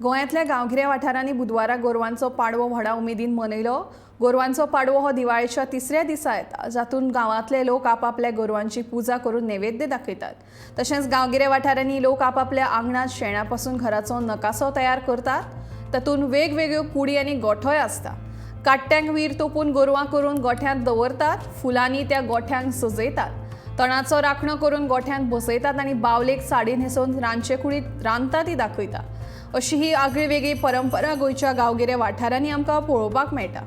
गोंयांतल्या गांवगिऱ्या वाठारांनी बुधवारा गोरवांचो पाडवो व्हडा उमेदीन मनयलो. गोरवांचो पाडवो हो दिवाळेच्या तिसऱ्या दिसा येता, जातूंत गांवांतले लोक आपापल्या गोरवांची पुजा करून नैवेद्य दाखयतात. तशेंच गांवगिऱ्या वाठारांनी लोक आपापल्या आंगणांत शेणापासून घराचो नकासो तयार करतात. तातूंत वेगवेगळ्यो कुडी आनी गोठोय आसता. काट्ट्यांक वीर तोपून गोरवां करून गोठ्यांत दवरतात. फुलांनी त्या गोठ्यांक सजयतात. तणाचो राखणो करून गोठ्यांत बसयतात आनी बावलेक साडी न्हेसोवन रांदचे कुडींत रांदता ती दाखयता. अशी ही आगळी वेगळी परंपरा गोंयच्या गांवगिऱ्या वाठारांनी आमकां पळोवपाक मेळटा.